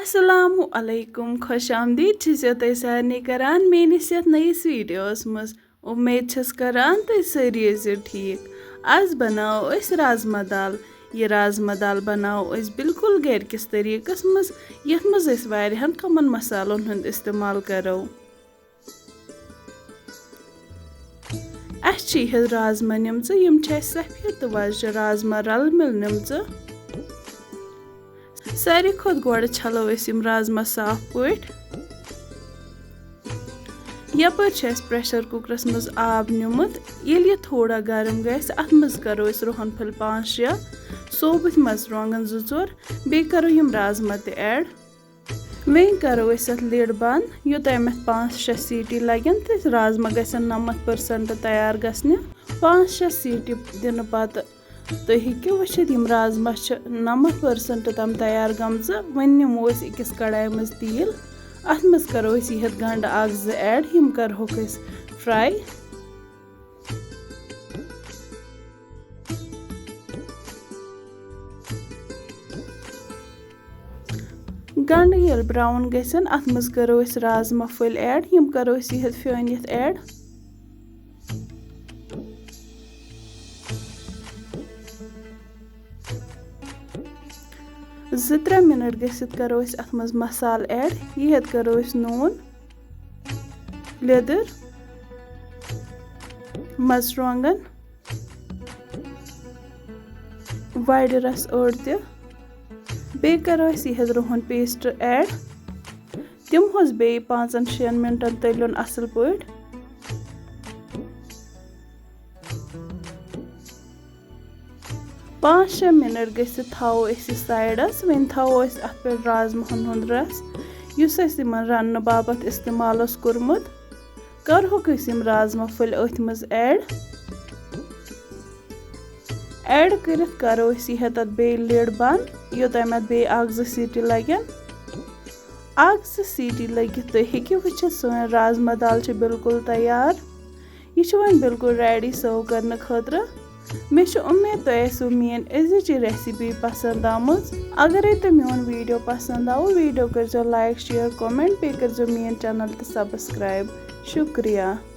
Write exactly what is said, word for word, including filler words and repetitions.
السلام علیکم، خۄش آمدید چھِسو تۄہہِ سارنٕے کران میٲنِس یتھ نٔیِس ویڈیوس منٛز۔ اُمید چھَس کران تُہۍ سٲری ٲسِو ٹھیٖک۔ آز بناوو أسۍ رازما دال۔ یہِ رازما دال بناوو أسۍ بالکل گرِ کِس طریٖقس منٛز، یتھ منٛز أسۍ واریاہن کمن مسالن ہُنٛد استعمال کرو۔ اَسہِ چھِ یِہٕنٛز رازما نِمژٕ، یِم چھِ اَسہِ سفید تہٕ وۄزجہِ رازما رَلہٕ مِل نِمژٕ۔ ساروی کھۄتہٕ گۄڈٕ چھَلو أسۍ یِم رازما صاف پٲٹھۍ۔ یَپٲرۍ چھِ اَسہِ پریشر کُکرَس منٛز آب نیُمُت۔ ییٚلہِ یہِ تھوڑا گرم گژھِ، اَتھ منٛز کَرو أسۍ رُہَن پھٔلۍ پانٛژھ شےٚ، سوبٕتھۍ مَرژٕوانٛگَن زٕ ژور، بیٚیہِ کَرو یِم رازما تہِ ایڈ۔ وۄنۍ کرو أسۍ اتھ lid بند، یوٚتام اتھ پانٛژھ شےٚ سیٹی لگن تہٕ رازما گژھن نَمَتھ percent تیار گژھنہِ۔ پانٛژھ شےٚ سیٹی دِنہٕ پتہٕ تُہۍ ہیٚکِو وٕچھِتھ، یِم رازما چھِ نَمَتھ percent تام تیار گٔمژٕ۔ وۄنۍ نِمو أسۍ أکِس کڑایہِ منٛز تیٖل، اتھ منٛز کرو أسۍ یہِ ہیٚتھ گنڈٕ اکھ زٕ ایڈ، یِم کرہوکھ أسۍ fry۔ گنڈٕ ییٚلہِ brown گژھن، اتھ منٛز کرو أسۍ رازما پھٔلۍ ایڈ، یِم کرو أسۍ یہِ ہیٚتھ فیٲنِتھ ایڈ۔ زٕ ترٛےٚ منٹ گٔژھِتھ کرو أسۍ اتھ منٛز مسالہٕ ایڈ۔ یہِ ہیٚتھ کرو أسۍ نوٗن، لیٚدٕر، مرژٕوانٛگن، وارِ رس أڑ تہِ۔ بیٚیہِ کرو أسۍ یہِ ہیٚتھ رُہن paste ایڈ۔ تِم حظ بیٚیہِ پانٛژن شیٚن منٹن تٔلیُن اصل پٲٹھۍ۔ پانٛژھ شےٚ منٹ گٔژھِتھ تھاوو أسۍ یہِ سایڈس۔ وۄنۍ تھاوو أسۍ اتھ پٮ۪ٹھ رازماہن ہُنٛد رس، یُس اَسہِ یِمن رننہٕ باپتھ استعمال اوس کوٚرمُت۔ کرہوکھ أسۍ یِم رازما پھٔلۍ أتھۍ منٛز ایڈ۔ ایڈ کٔرِتھ کرو أسۍ یہِ ہیٚتھ اتھ بیٚیہِ lid بند، یوٚتام اتھ بیٚیہِ اکھ زٕ سیٹی لگن۔ اکھ زٕ سیٹی لٔگِتھ تُہۍ ہیٚکِو وٕچھِتھ، سٲنۍ رازما دال چھِ بالکل تیار۔ یہِ چھُ وۄنۍ بالکل ready serve کرنہٕ خٲطرٕ۔ مےٚ چھِ اُمید تۄہہِ آسِوٕ میٛٲنۍ أزِچ یہِ recipe پسنٛد آمٕژ۔ اگرے تۄہہِ میون video پسنٛد آو، video کٔرۍزیو like، share، comment، بیٚیہِ کٔرۍزیو میٛٲنۍ channel تہِ subscribe۔ شُکریہ۔